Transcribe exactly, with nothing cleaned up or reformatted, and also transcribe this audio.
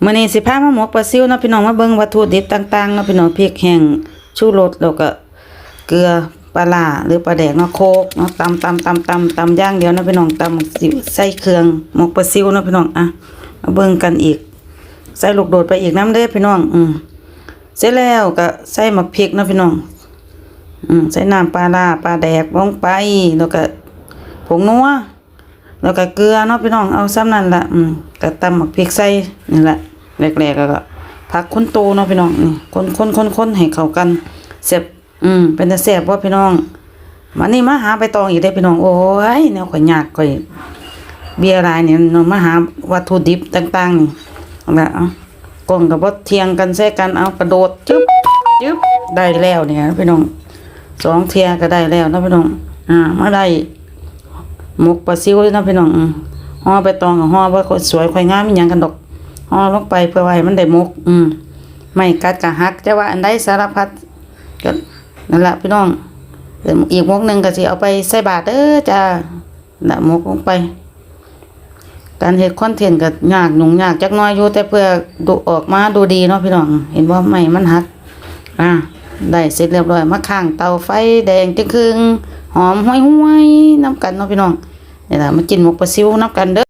มื้อนี้สิพามาหมกปลาซิวเนาะพี่น้อง มาเบิ่งวัตถุดิบต่างๆเนาะพี่น้อง พริกแห้ง ชูรส แล้วก็เกลือ ปลาร้าหรือปลาแดกเนาะ โคกเนาะ ตำตำตำตำตำอย่างเดียวเนาะพี่น้อง ตำสิใส่เครื่องหมกปลาซิวเนาะพี่น้อง อ่ะ มาเบิ่งกันอีก ใส่ลูกโดดไปอีกนำเด้อพี่น้อง อืม เสร็จแล้วก็ใส่หมากพริกเนาะพี่น้อง อืม ใส่น้ำปลาร้าปลาแดกลงไป แล้วก็ผงนัว แล้วก็เกลือเนาะพี่น้อง เอาส่ำนั่นละ อืม ก็ตำหมากพริกใส่นี่ละ แรกๆ แล้วก็ผักคนโตเนาะพี่น้อง นี่ คนๆๆๆ ให้เข้ากัน แซ่บ อืม เป็นตาแซ่บบ่พี่น้อง มานี่มาหาใบตองอีกเด้อพี่น้อง โอ้ย แนวข่อยยากข่อยเบียร์หลายนี่เนาะ มาหาวัตถุดิบต่างๆ นี่ เอาละ เอา กล้องก็บ่เที่ยงกันใส่กัน เอากระโดด จึ๊บ จึ๊บ ได้แล้วเนี่ยพี่น้อง สองเทื่อก็ได้แล้วเนาะพี่น้อง อ่า มาได้หมกปลาซิวเลยเนาะพี่น้อง อืม ห่อใบตองก็ห่อบ่ค่อยสวยค่อยงามอิหยังกันดอก ห่อลงไปเพื่อว่าให้มันได้หมก อืม ไม้กัดก็หัก จะว่าอันใดสารพัด ก็นั่นละพี่น้อง เดี๋ยวอีกหมกหนึ่งก็สิเอาไปใส่บาตรเด้อจ้า ละหมกลงไป การเฮ็ดคอนเทนต์ก็ยาก ยุ่งยากจักหน่อยอยู่ แต่เพื่อดูออกมาดูดีเนาะพี่น้อง เห็นบ่ ไม้มันหัก อ่า ได้เสร็จเรียบร้อย มาข้างเตาไฟแดงจึ่งครึ่ง หอมห้วยๆ นำกันเนาะพี่น้อง นี่ล่ะ มากินหมกปลาซิวนำกันเด้อ